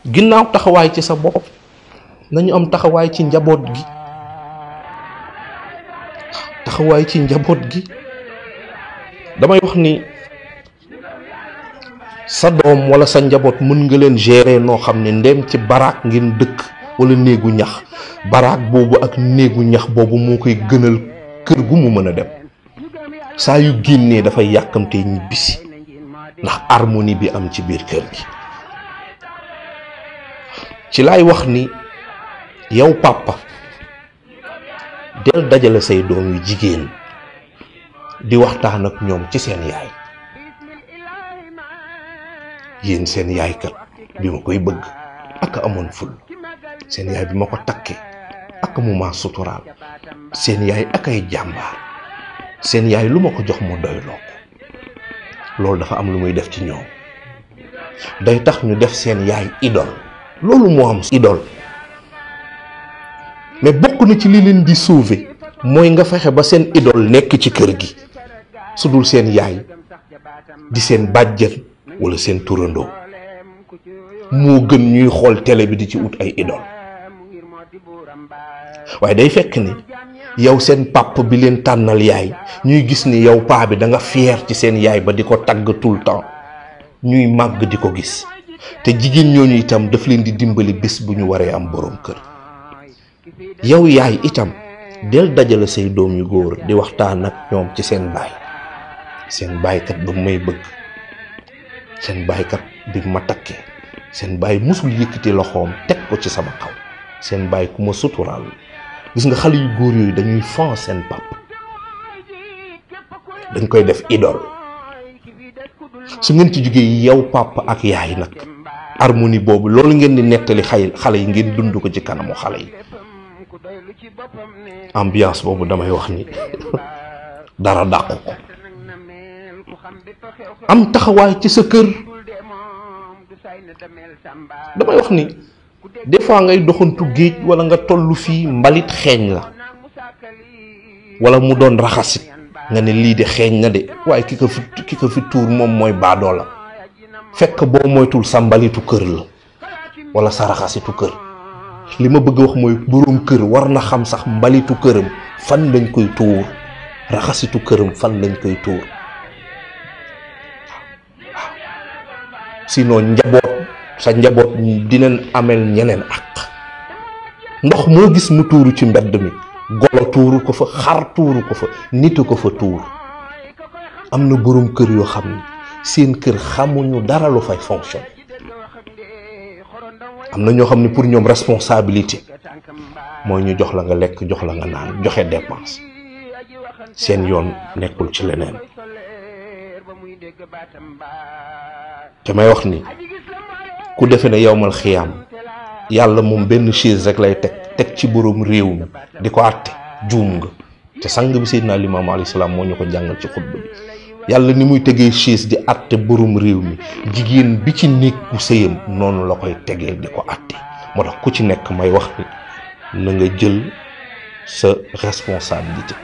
ginnaaw taxawaay ci sa bopp nañu am taxawaay ci njaboot gi, taxawaay ci njaboot gi. damay wax ni sa doom wala sa njaboot mën nga leen gérer noo xam ne ndem ci baraak ngeen dëkk wala néegu ñax, baraak boobu ak néegu ñax boobu moo koy gënal kër gu mu mën a dem. saa yu génnee dafay yàkkamtee ñibbisi ndax harmonie bi am ci biir kër gi. ci laay wax ni yow papa del dajale say doom yu jigéen di waxtaan ak ñoom ci seen yaay. yéen seen yaay kat bi ma koy bëgg ak amoon ful, seen yaay bi ma ko takkee ak mu maa suturaal, seen yaay ak ay jàmbaar, seen yaay lu ma ko jox mu doy loo ko. loolu dafa am lu muy def ci ñoom, day tax ñu def seen yaay idole. loolu moo am idole. mais bokk na ci li leen di sauver mooy nga fexe ba seen idole nekk ci kër gi, su dul seen yaay di seen bàjjen wala seen turandoo. moo gën ñuy xool télé bi di ci ut ay idole. waaye day fekk ni yow seen papa bi leen tànnal yaay, ñuy gis ni yow paa bi da nga fier ci seen yaay ba di ko tagg tout le temps, ñuy màgg di ko gis. te jigéen ñooñu itam daf leen di dimbali bés bu ñu waree am borom kër. yow yaay itam del dajale say doom yu góor di waxtaan ak ñoom ci seen baay. seen baaykat ba may bëgg, seen baaykat bi ma takkee, seen baay musul yëkkati loxoom teg ko ci sama kaw, seen baay ku ma suturaal. gis nga xale yu góor yooyu dañuy fan seen papa, dañ koy def idole. su ngeen ci jógee yow papa ak yaay nag, harmonie boobu loolu ngeen di nettali xale yi ngeen dund ko ci kanamu xale yi. ambiance boobu damay wax ni dara dàqu ko. am taxawaay ci sa kër. damay wax ni des fois ngay doxantu géej wala nga tollu fii mbalit xeeñ la, wala mu doon raxasit nga ne lii de xeeñ na de, waaye ki ko fi tuur moom mooy baadoo la. fekk boo moytul sa mbalitu kër la wala sa raxasitu kër. li ma bëgg wax mooy boroom kër war na xam sax mbalitu këram fan lañ koy tuur, raxasitu këram fan lañ koy tuur. sinon sa njaboot dinañ amel ñeneen ak. ndox moo gis mu tuuru ci mbedd mi, golo tuuru ko fa, xar tuuru ko fa, nit ko fa tuur. am na boroom kër yoo xam ne seen kër xamuñu dara lu fay fonction. am na ñoo xam ne pour ñoom responsabilité mooy ñu jox la nga lekk, jox la nga naan, joxe dépense. seen yoon nekkul ci leneen. te may wax ni ku defe ne yowmal xiyaam yàlla moom benn chaise rek lay teg ci boroom réew mi di ko àtte, juum nga. te sang bi Seydina Limaamu alayhi salaam moo ñu ko jàngal ci xutba bi. yàlla ni muy tegee chaise di àtte boroom réew mi, jigéen bi ci nekku sëyam noonu la koy tegee di ko àtte. moo tax ku ci nekk may wax ni na nga jël sa responsabilité.